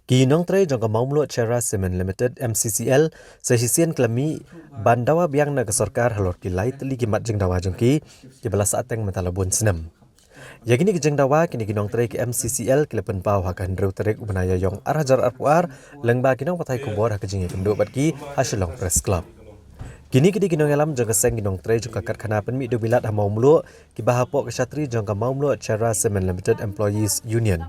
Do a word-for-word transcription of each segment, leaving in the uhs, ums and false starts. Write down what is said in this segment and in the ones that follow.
Ki nongtrei jong ka Mawmluh Cherra Cement Limited, M C C L, sa shisien ki la mih ban dawa biang na ka sorkar halor ki lai tylli ki mat jingdawa jong ki, kiba la sah teng mynta la bun snem. Ïa kine ki jingdawa, kine ki nongtrei ki M C C L ki la pynpaw ha ka hynriew tarik u bnai Ïaïong ar hajar arphew ar, lyngba ki nongpathai khubor ha ka jingïakynduh bad ki ha Shillong Press Club. Kine ki dei ki nongïalam jong ka seng ki nongtrei jong ka karkhana pynmih dewbilat ha Mawmluh, kiba hapoh ka shatri jong ka Mawmluh Cherra Cement Limited Employees Union.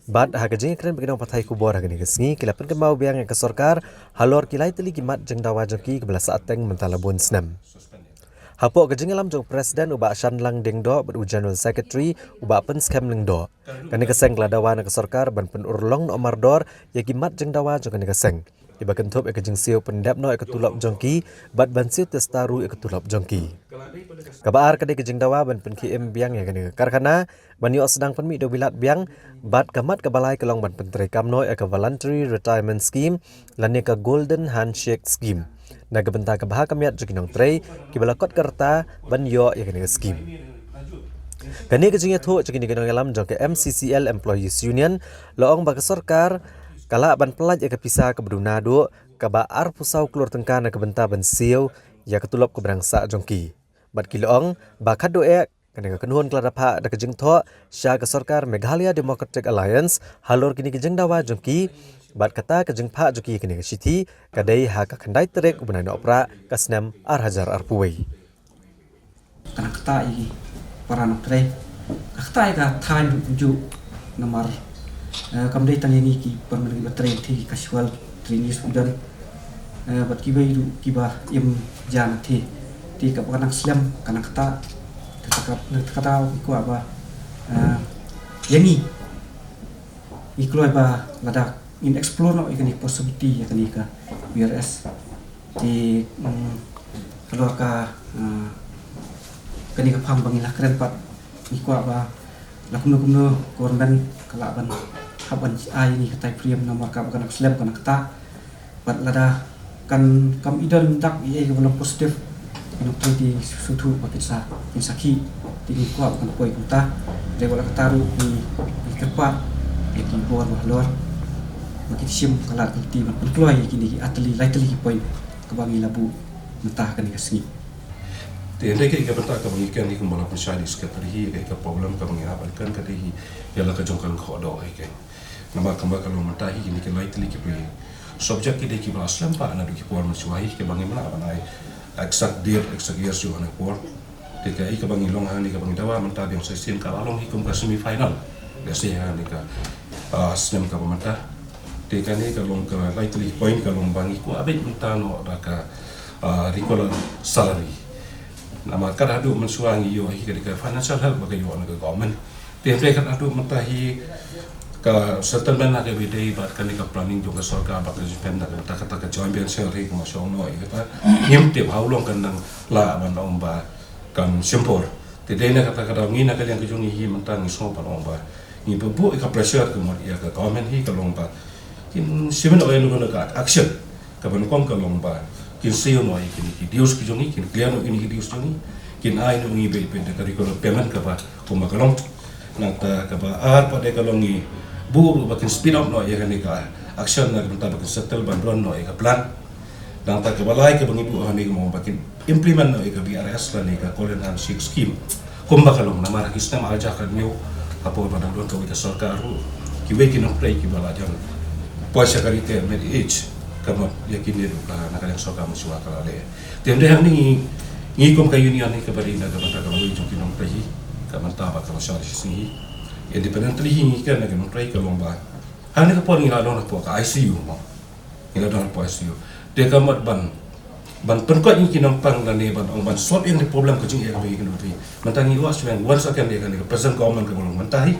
Bad ha ka jingïakren bad ki nongpathai khubor ha kane ka sngi, ki la pynkynmaw biang ïa ka sorkar halor ki lai tylli ki mat jingdawa jong ki, kiba la sah teng mynta la bun snem. Hapoh ka jingïalam jong u President u Bah Shanlang Diengdoh bad u General Secretary u Bah Pynskhem Lyngdoh, kane ka seng ka la dawa na ka sorkar ban pynurlong noh mardor ïa ki mat jingdawa jong kane ka seng, kiba kynthup ïa ka jingsiew pyndep noh ïa ka tulop jong ki, bad ban siew testa ruh ïa ka tulop jong ki. Kaba ar ka dei ka jingdawa ban pynkhie im biang ïa kane ka karkhana, ban ïoh sdang pynmih dewbilat biang, bad ka mat kaba lai ka long ban pyntreikam noh ïa ka Voluntary Retirement Scheme lane ka Golden Handshake Scheme, na ka bynta ka bha ka miat jong ki nongtrei kiba la kot ka rta ban ïoh ïa kane ka skim. Kane ka jingïathuh jong kine ki nongïalam jong ka M C C L Employees Union la ong ba ka sorkar ka lah ban pyllait ïa ka pisa kaba duna duh kaba arphew saw klur tyngka na ka bynta ban siew ïa ka tulop kaba dang sah jong ki. Bad ki la ong ba khatduh eh, kane ka kynhun ka la da phah da ka jingthoh sha ka sorkar Meghalaya Democratic Alliance halor kine ki jingdawa jong ki, bad kata ka jingphah jong ki kane ka shithi ka dei ha ka khyndai tarik u bnai Nohprah ka snem ar hajar arphew wei. Ka nang ktah ïa ki para nongtrei, ka ktah ïa ka thaiñ ruh kumjuh, namar, eh, kam dei tang ïa ngi ki para nongtrei, ki casual trainees ki don, eh, bad kiwei ruh kiba im jan te, te kaba ka nang slem, ka nang ktah. Te kata, te kata ngi kwah ba, eh, ïa ngi, ngi kloi ba lada ngin explore noh ïa kane ka possibility ïa kane ka V R S. Te, mm, halor ka, eh, kane ka phang ba ngi la kren pat, ngi kwah ba la kumno kumno government ka lah ban hap ban ai ïa ngi ka time frame, namar kaba ka nang slem, ka nang ktah. Bad lada kan kam i don dak ïa kaba long positive, ki nongtrei te sngewthuh ba kin sa, kin sakhi, te ngi kwah ba kan poi kumta. Te wat la katta ruh ngi, ngi kyrpad ïa ki bor ba halor ba kin shim ka lad ka lynti ban pynkloi ïa kine ki ar tylli lai tylli ki point kaba ngi la buh mynta ha kane ka sngi. Te hynrei kaei ka bynta kaba ngi kren hi kumba la pynshai da i secretary hi, kaei ka problem kaba ngi hap ban kren ka dei hi ïa la ka jong ka lyngkhuh doh hi kaei. Namar kumba ka long mynta hi, kine ki lai tylli ki poi subject ki dei kiba la slem bha naduh ki por mynshuwa hi, kiba ngim lah ban ai exact date, exact year shuh ha kane ka por. Te kaei kaba ngi long hangne, kaba ngi dawa mynta biang sa shisien, ka la long hi kum ka semi final, lehse ha kane ka, ah, snem kaba mynta. Te kane ka long ka lai tylli ki point, ka long ba ngi kwah beit mynta noh da ka, ah, regular salary. Namar kat haduh mynshuwa ngi ïoh hi ka dei ka financial help ba ka ïoh na ka government. Te hynrei kat haduh mynta hi ka settlement ha kaba ïadei bad kane ka planning jong ka sorkar bad ka joint venture, kata ka joint venture hi, kumba shong noh ïa kata, ngim tip how long kan nang lah ban ong ba kan shim por. Te dei na kata ka daw ngi na ka liang ka jong ngi hi mynta ngi sngew ban ong ba ngi buh ïa ka pressure ka mut ïa ka government hi, ka long ba kin shim noh ïa kano kano ka action kaba nyngkong, ka long ba kin siew noh ïa kine ki dues ki jong ngi, kin clear noh ïa kine ki dues jong ngi, kin ai noh ïa ngi beit beit da ka regular payment kaba kumba ka long. Nangta kaba ar pat de ka long ngi buh ruh ba kin speed up noh ïa kane ka action na ka bynta ba kin settle ban run noh ïa ka plant. Nangta kaba lai kaba ngi buh hangne ka long ba kin implement noh ïa ka V R S lane ka Golden Handshake Scheme. Kumba ka long, namar ha ki snem ar hajar khathynñiew, ha por ba dang don kawei ka sorkar ruh, kiwei ki nongtrei kiba la jan poi sha ka retirement age, ka mut ïa kine ruh ka na ka liang sorkar mynshuwa ka la leh. Te hynrei hangne ngi, ngi kum ka union hi kaba dei na ka bynta ka lawei jong ki nongtrei hi, ka bynta ba ka la shah shisngi hi. Independently hi ngi kren na ki nongtrei, ka long ba hangne ka por ngi la don hapoh ka I C U mo. Ngi la don hapoh I C U. Te ka mut ban, ban pynkhiah ïa ki nongpang lane ban ong ban solve ïa ka problem ka jingeh kaba ngi kynduh hi. Mynta ngi ïoh shuwa once again ïa kane ka present government kaba long mynta hi,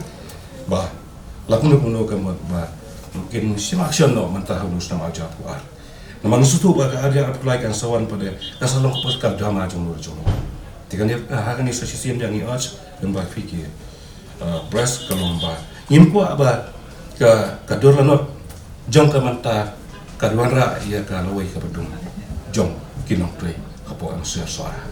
ba la kumno kumno ka mut ba kin shim action noh mynta ha u snem ar hajar arphew ar. Namar ngi sngewthuh ba ka ar hajar arphew lai kan sa wan pat de, kan sa long ka por ka drama jong ngi jong ngi. Te kane, ha kane sa shisien ngi urge lem bad phi ki, uh, press, ka long ba ngim kwah ba ka, ka dur lanot jong ka mynta ka wanrah ïa ka lawei kaba dum jong ki nongtrei hapoh M C L Sohra.